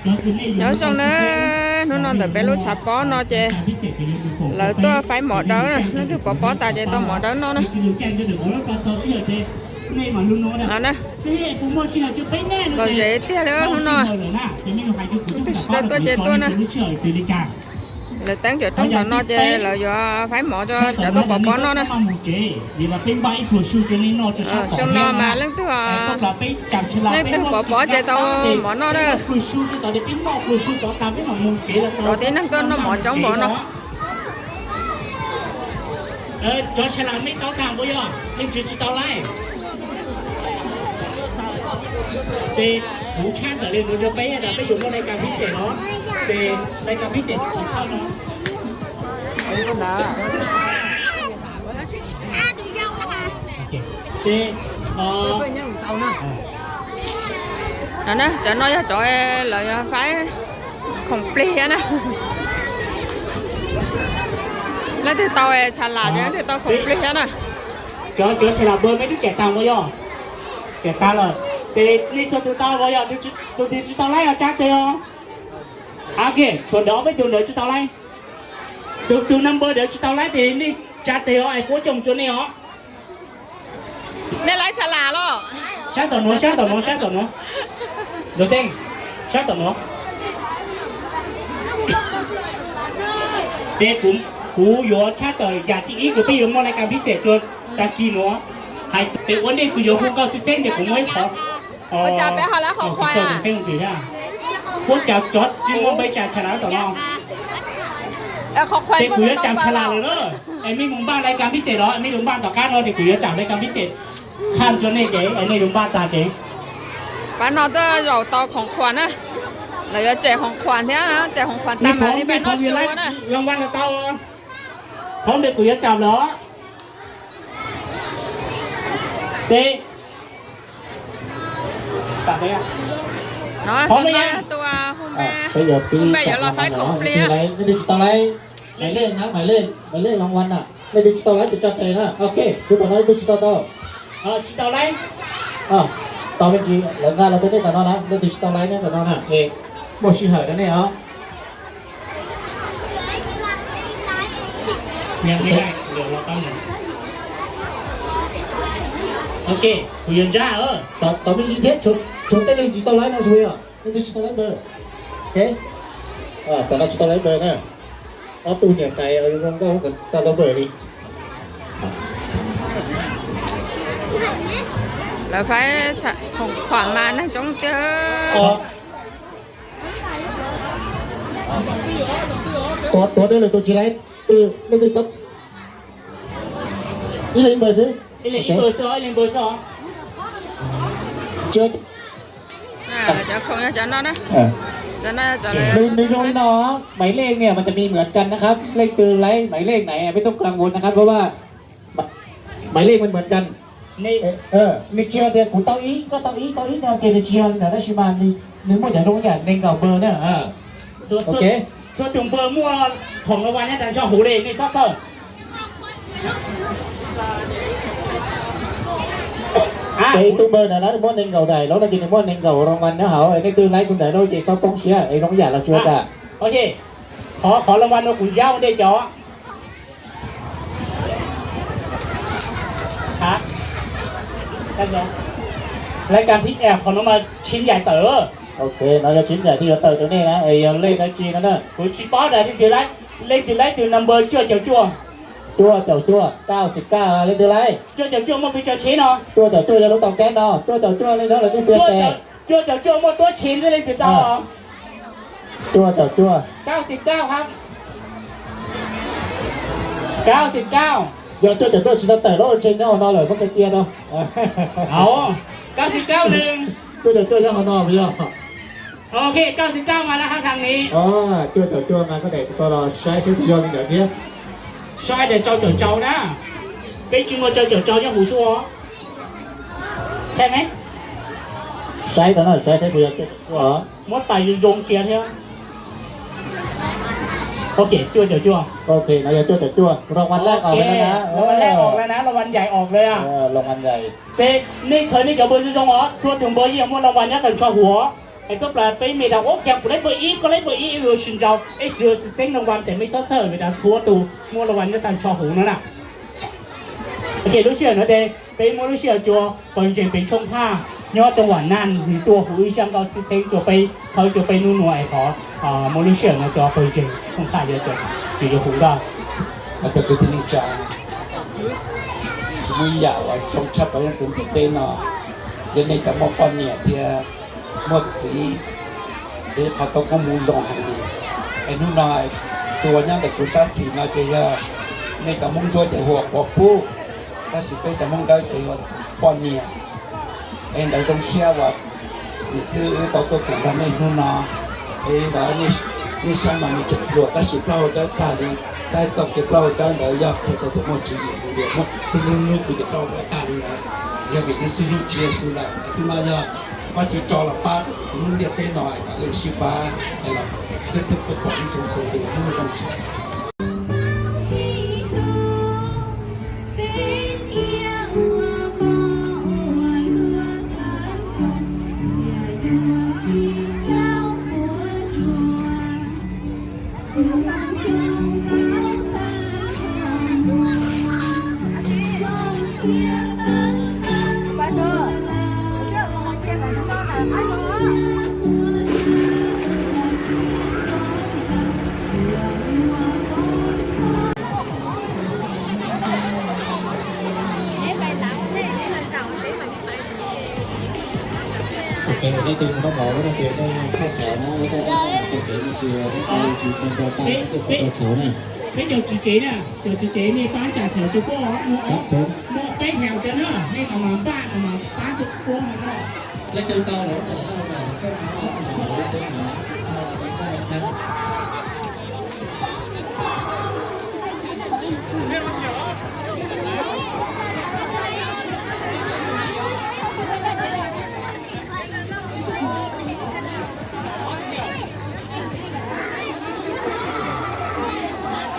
Nyob zoo na, hnub no ntawm peb lub tshav pob no ces lawv tuaj faib mov dawb na, leej twg pov pob tas ces tau mov dawb noj na. Los na, los ze tiag li hnub no, leej twg tsis tau tuaj ces tuaj na. Lawv teeb cov roob tom no ces lawv yuav faib mov rau cov tuaj pov pob noj na. Xyoo no mas leej twg, leej twg pov pob ces tau mov noj na. Cov tib neeg tuaj noj mov coob npaum no. Cov sas las mej tau tag npaum yog leej twg tsis tau laij? Ces kuv tshaj tawm li nuav rau peb tas peb yuav muaj laj kas phib xes no, ces laj kas phib xes tsis tau no. Ces, no na, cov no yog cov lawv faib khoom plig thiab na. Leej twg tau sas las ces leej twg tau khoom plig thiab na. Cov, cov sas las npawg mej twb tseem tag npaum yog? Tseem tag lawm. Ces nej txhua tus tau npaum yog, tus twg tsis tau laij os tsa tes os. Aw, tshuav ntawm ob peb tug ntawd tsis tau laij. Tus, tus number ntawd tsis tau laij ces nej tsa tes os es puab coj mus rua nej os. Nej laij sas las los? Sab tom nuav, sab tom nuav, sab tom nuav. Ntawd xeeb, sab tom nuav. Ces kuv, kuv yuav tshaj tawm yam thib ib kws peb yuav muaj laj kas phib xes rua tag kis nuav. Hais txog peb ua ntej kws yuav hu nkauj txhij xeeb ces kuv muaj ib qhov, ua cas peb ho laij qhov khuam a? Puab tsav cov tsis muaj npe tsav tsha las tom no. Ces kuv yuav tsav tsha las lawm na. Es mej mus npaj laj kas phib xes los, mej yuav npaj tom qab no ces kuv yuav tsav laj kas phib xes qha rua nej ces es nej yuav npaj tag ces. Pab no tuaj zaum tau khoom khuam na. Lawv yuav tsem khoom khuam thiab, tsem khoom khuam tas mam li peb noj su na. Los npaj los tau. Qhov ntawd kuv yuav tsav lawm. Ces, no, tus no yog tus hu npe, hu npe yuav los faib khoom plig. Nej twg tsis tau laij, maiv lej na, maiv lej, maiv lej los npaj na. Nej twg tsis tau laij ces tsa tes na. Ok, kuv tom no nej twg tsis tau tau. Tsis tau laij. Tau me ntsis lawv nqa los rau nej tom no na, nej twg tsis tau laij neb tom no na. Muaj sij hawm rau nej os. Ok, kuv yuav ntsab. Tau me ntsis thiab, tshuav tej leej tsis tau laij no xwb os. Nej twg tsis tau laij npawg. Ok, tom no tsis tau laij npawg na. Ob tug niam tais zoo nkauj tau npawg li. Lawv faib khoom khuam mas neeg coob tiag. Tuav, tuav tej lwm tus tsis laij, leej twg tau ib leeg ib npawg xwb. Nws, nws zoo li no, maiv lej nias mas tas mis muaj kan na khab, leej twg laij maiv lej nais peb tuaj kag nkaus na khab,เพราะว่า maiv lej muaj kan. Nws tsis yog tias kuv tau ib, koj tau ib, tau ib no ces nws tsis yog li ntawd tab sis mas nws muaj cov zoo yam neeg nkaum npawg na. Ok. Txhua tus npawg muaj khoom los vas nyob tas nrho huv li nej xob txhawj. Ib tug npawg ntawd na nws muaj neeg nkaum daim lawm no ces nws muaj neeg nkaum los vas nyob hauv, nej twg laij tus ntawd no ces xob poob siab es zoo yam los tsuav tas. Ok, qhov los vas no kuv zab ua ntej cov Laj kas phib, qhov no mas tsib yaim tawm. Ok, no yog tsib yaim twb yuav tawm rau nej na, es yog lej dab tsi no na. Kuv tsis paub tas leej twg laij, leej twg laij tus number cuaj caum cuaj. Cuaj caum cuaj, káv xim káv, leej twg laij? Cuaj caum cuaj muaj pes tsawg tsheb no? Cuaj caum cuaj yog lub tau kab no, cuaj caum cuaj leej no lawv twb tiag tes. Cuaj caum cuaj muaj tuab tsheb ntshe leej twg tau. Cuaj caum cuaj. Káv xim káv hab. Káv xim káv. Yog cuaj caum cuaj tsis tau tawm lub tsheb nyob hauv no lawm muab qhia cia rau. Káv xim káv nws. Cuaj caum cuaj nyob hauv no puas yog? Ok, káv xim káv mas laj hab khas ni. Cuaj caum cuaj mas koj daim tau los saib seb puas yog li ntawd thiab. Saib daim rau caum rau na. Peb tsis muaj rau caum rau nyob huv xwb os. Saib no, saib seb puas yog cuaj caum cuaj os. Muab tais zoo zoo cia thiab. Ok, cuaj caum cuaj. Ok, no yog cuaj caum cuaj, los vas laj os na. Los vas laj os na, los vas yais os na. Los vas yais. Peb, nej khaws nej cov npawg zoo zoo os, txhua tus npawg yeej muaj los vas nyob tawm nrho huv os. Es tuaj plaws peb me rau ub, cas kuv lej npawb ib, koj lej npawb ib, ib lus sib ntsau, ib txhia xwm txheeb rau vas tes mej xob txhawj vim tas txhua tus muaj rau vas nyob tag nrho huv no na. Ok, lub sij hawm no ces peb muab lub sij hawm rua pawg ntseeg pem Tshooj Thaj nyob rau Huam Naj, nws tuaj huv ib zaj nkauj txhiv txheeb rua peb, txhawb rua peb nub nua es qhov muab lub sij hawm no rua pawg ntseeg Tshooj Thaj yuav tau, yuav huv nkauj. Cov kwv tij neej tsa, tsis muaj ib yam uas zoo tshaj plaws nyob rau ntiaj teb no, yog nej cov muaj poj niam thiab muaj txiv, es qhov tau koob hmoov zoo heev li. Es hnub no tus uas nyob ntawm kuv sab xis no ces yog nej cov Hmoob Ntsuab ces hu ua Quav Pub, tab sis peb cov Hmoob Dawb ces hu ua poj niam. Es ntawd zoo siab uas niam xib hwb wb tau tuaj koom nrog nej hnub no. Es li ntawd nej saib mas nws tseem hluas tab sis plaub hau dawb tag li, tab txoj kev plaub hau dawb ntawd yog qhia txog tias muaj tswv yim, kuv tias muaj hlub hlub hlub kuv tias plaub hau dawb tag li ntawd, yog vim nej xub hlub Tswv Yexus lawm. Es hnub no yog Vajtswv tso los pab rau kuv lub ntiaj teb no es kom wb sib pab es los twb twb pom ib txhua txhua tus hnub zoo siab. Ok, nej tus mus noj mov lawm no ces nej thauj qhauv na, lawv tuaj tau kev mus tsis, nej tsis tau nco tau, nej tuaj kom tau qhauv na. Peb cov tswv tsev na, cov tswv tsev nej pab tsam thaum tsis puab muaj peb hais cov na, nej mam mam npaj mam mam pab tau puab no. Leej twg tau los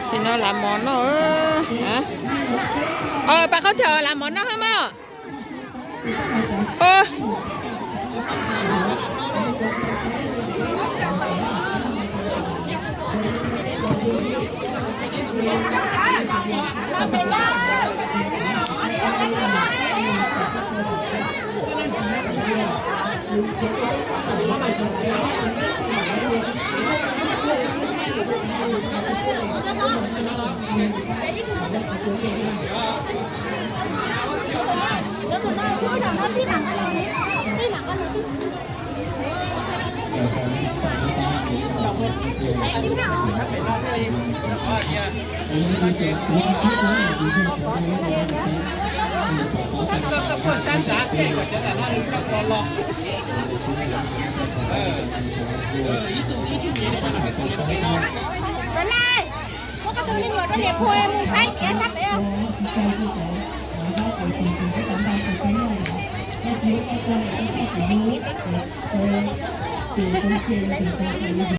Tsis no lav mov noj. Pab qhaub thiab lav mov noj hab mog.